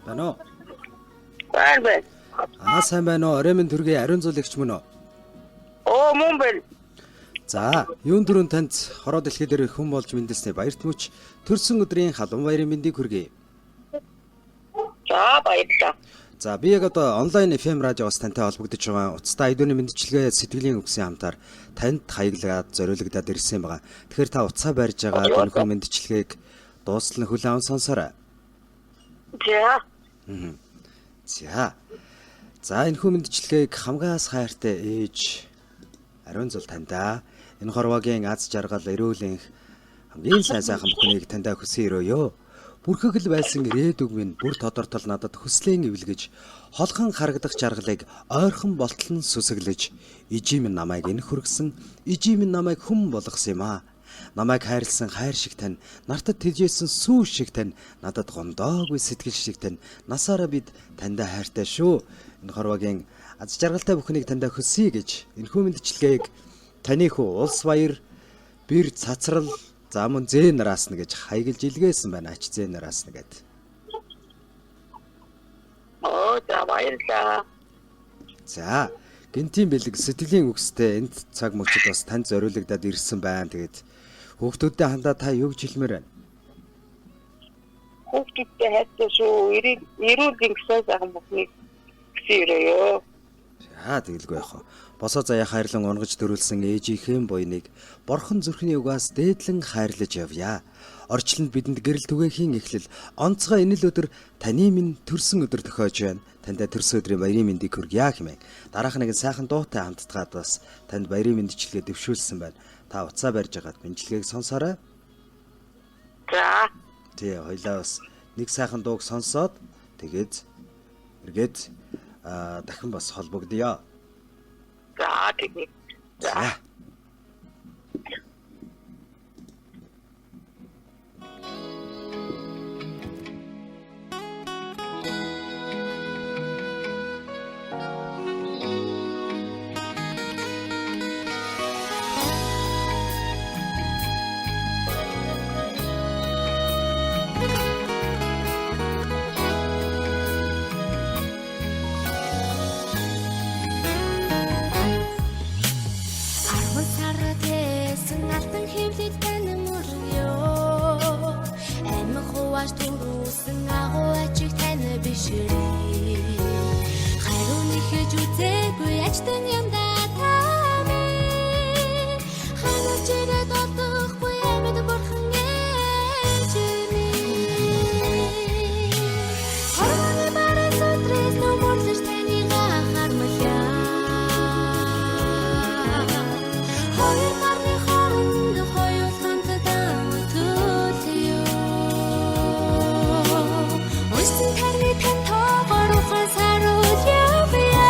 Байна уу? Байна байна. Аа, сайн байна уу? Орой минь төргий, ариун зуулагч мөн үү? Оо, мөн байна. За, юун дөрөв танд хороо дэлхий дээр хүн болж мэндэлснээр баярт мөч төрсөн өдрийн халуун баярын мэндийг хүргэе. За, баярлалаа. За, би яг одоо онлайн FM радиоос тантай холбогдож байгаа. Уцтай айдууны мэндчилгээ сэтгэлийн үгсийн хамтаар танд хаяглаад зориулагдаад ирсэн байгаа. Тэгэхээр та утсаа барьж байгаа энэхүү мэндчилгээг дуустал нь хүлээн аван сонсоорой. За. За. За, энэхүү мэндчилгээг хамгаас хайртай ээж ариун зул таньдаа. Энэ хорвоогийн аз жаргал, эрүүл энх, хамгийн сайн сайхан бүхнийг таньдаа хүсэн өрөөё. Бүрхэгэл байсан ирээдүг минь бүр тодортол надад хүслэн эвлэгэж, холхон харагдах жаргалыг ойрхон болтол нь сүсэглэж, ижи минь намайг энэ хүргэсэн, ижи минь намайг хүн болгосон юм аа. Намайг хайрлсан хайр шиг тань, нартад тэжээсэн сүү шиг тань, надад гомдоогүй сэтгэл шиг тань. Насаараа бид таньдаа хайртай шүү. Энэ хорвоогийн аз жаргалтай бүхнийг таньдаа хүсье гэж энэхүү мэндчилгээг таны хүү улс баяр бэр цацрал за мөн зээ нараас нь гэж хаяглж илгээсэн байна. Ач зээ нараас нь гэд. Оо, за, баярлалаа. За, гинтийн бэлэг сэтгэлийн үгстэй энд цаг мөчид бас танд зориулагдаад ирсэн байна. Тэгээд хүүхдүүдтэй хандаа та юу гэж хэлмээр байна? Хүүхдүүдтэй хайртай шүү. Эрүүл энх, сайн сайхан бүхнийг хүсэн өрөөё. За, тэгэлгүй яах вэ? Босоо заяа хайрлан унгаж төрүүлсэн ээжийнхээ буйныг борхон зүрхний угаас дээдлэн хайрлаж явъя. Орчлонд бидэнд гэрэл түгээхийн эхлэл онцгой энэ л өдөр таны минь төрсөн өдөр тохиож байна. Таньда төрсөн өдрийн баярын мэндийг хүргье хэмээн. Дараах нэгэн сайхан дуутай хамтдгаад бас танд баярын мэндчилгээ дэвшүүлсэн байна. Та утсаа барьж агаад мэндчилгээг сонсоорой. За. Тий, хоёлаа бас нэг сайхан дууг сонсоод тэгээд эргээд дахин бас холбогдъё. За, тэгье. За. За. Арван сар тээсэн алтан хөвлөд тань мөргөө. Амин хувааж түрүүсэн агуу ачиг тань бишрээ. Хариу нэхэж үзээгүй ажтан юмда та минь. Ханаж ирээд одохгүй амьд бурхан ээж минь. Хорвооны бараа судрээс нүмерлэж таныг анхаармалаа. Хоёр гарны хооронд хоёул хамтдаа төлөё. Уншсан тарны тань тоогоор ухаан саруул явъя.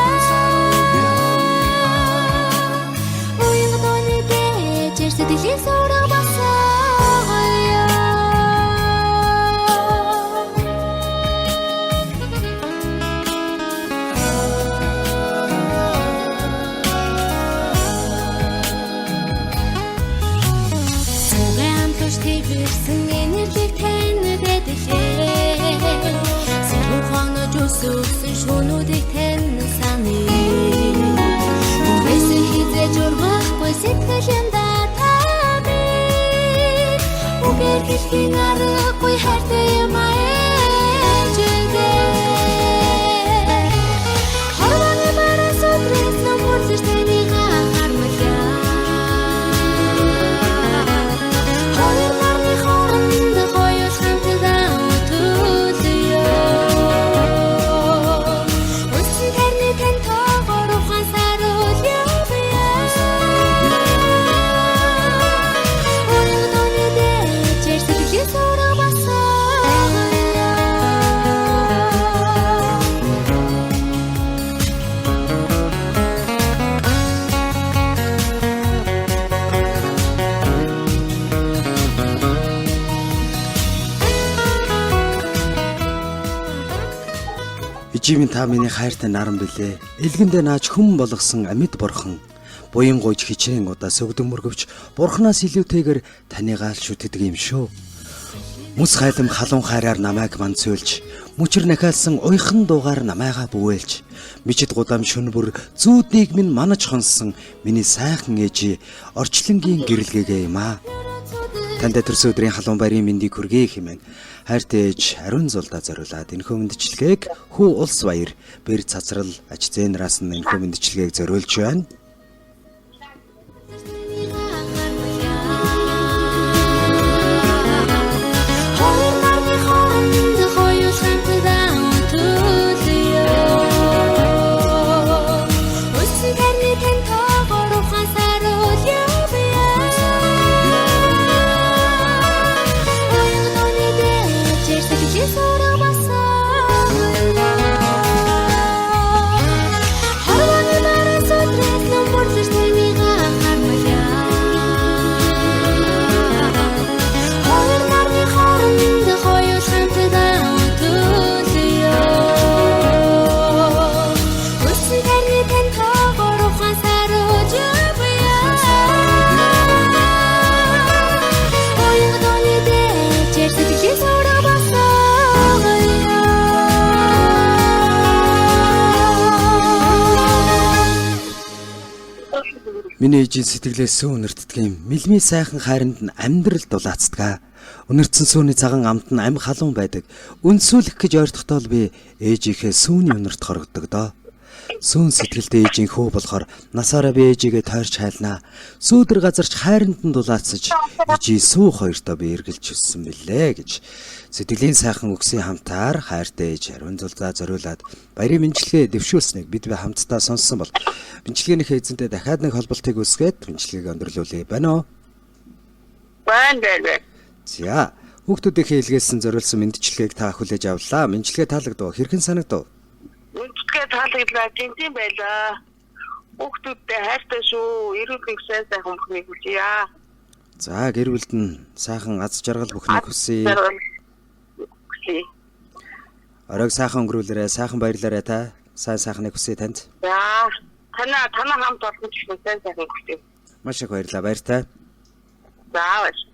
Уян дооны дээжэр сэтгэлийн сураг босгоё. Цугын амтуш тэвэрсэн энерлэг тань дэдлээ. Сэрүүн хонож өсөсөн шөнүүдийг тань саний. Үгээсээ хизээж ургахгүй сэтгэл юмда та минь. Үгээр хэлхийн аргагүй хайртай юм аа ээжээ. Хорвооны бараа судрээс нүмерлэж таныг анхаармалаа. Хоёр нарны хооронд хоёул хамтдаа төлөё. Унсан тарны тань тоогоор ухаан саруул явъя. Уян дооны дээжэр сэтгэлийн сураг босгоё. Ижи минь, та миний хайртай наран билээ. Элгэндээ нааж хүн болгосон амьд бурхан. Буян гуйж хичээн удаа сөгдөн мөргөвч бурхнаас илүүтэйгээр танийгаа л шүтдэг юм шүү. Мэс хайлам халуун хайраар намайг манцуйлж, Мөчр нахиалсан уйхан дуугаар намайгаа бүүэлж мичид гудам шүн бүр зүүднийг минь манаж хонсон миний сайхан ээжи орчлонгийн гэрэлгээгээ юм аа. Танд төрсөн өдрийн халуун баярын мэндийг хүргэе хэмээн хайртай ээж Ариун зулдаа зориулаад энэхүү мэндчилгээг хүү улс баяр бэр цацрал аж зээнараас нь энэхүү мэндчилгээг зориулж байна. Хоёр нарны хооронд хоёул хамтдаа төлөё. Үлсэн тарны тань тоогоор ухаан саруул явъя. Уян дууны дээжээр сэтгэлийн сураг басаая. Хорвооны бараас өдрөөс нүмерлэж таныг анхаармая. Хоёр нарны хооронд хоёул хамтдаа төлөё. Үлсэн тарны тань тоогоор ухаан саруулж явъя. Уян дууны дээжээр сэтгэлийн сураг басаая. Миний ээжийн сэтгэлээс сүү үнэртдэг юм. Мэлмий сайхан хайранд нь амьдрал дулаацдаг. Үнэртсэн сүүний цагаан амт нь ам халуун байдаг. Үнсүүлэх гэж ойртохдоо л би ээжийнхээ сүүний үнэрт хорогддог доо. Сүүн сэтгэлдээ ээжийн хүү болохоор насаараа би ээжигээ тойрч хайлнаа. Сүүдэр газарч хайранд нь дулаацаж ээжийн сүү хоёртоо би эргэлж өссөн бэлээ гэж сэтгэлийн сайхан үгсийн хамтаар хайртай ээж Ариун зулдаа зориулаад баярын мэндчилгээ дэвшүүлснийг бид бай хамтдаа сонссон бол мэндчилгээнийхээ эзэнтэй дахиад нэг холболтыг үүсгээд мэндчилгээг өндөрлүүлье. Байна уу? Байна байна байна. За, хүүхдүүдийнхээ илгээсэн зориулсан мэндчилгээг та хүлээж авлаа. Мэндчилгээ таалагдав. Хэрхэн санагдав? Мэндчилгээ таалагдлаа. Тэнцэн байлаа. Хүүхдүүдтэй хайртай шүү. Эрүүл мэнд сайн сайхан бүхнийг хүлээе. За, гэр бүлд нь сайхан аз жаргал бүхнийг хүсье. Жаргал хүсье. Оройг сайхан өнгөрүүлээрэй, сайхан баярлаарай та. Сайн сайхныг хүсье танд. За, танаа хамт олон ч гэсэн сайн сайхан хүсье. Маш их баярлалаа. Баяртай. За, баярлалаа.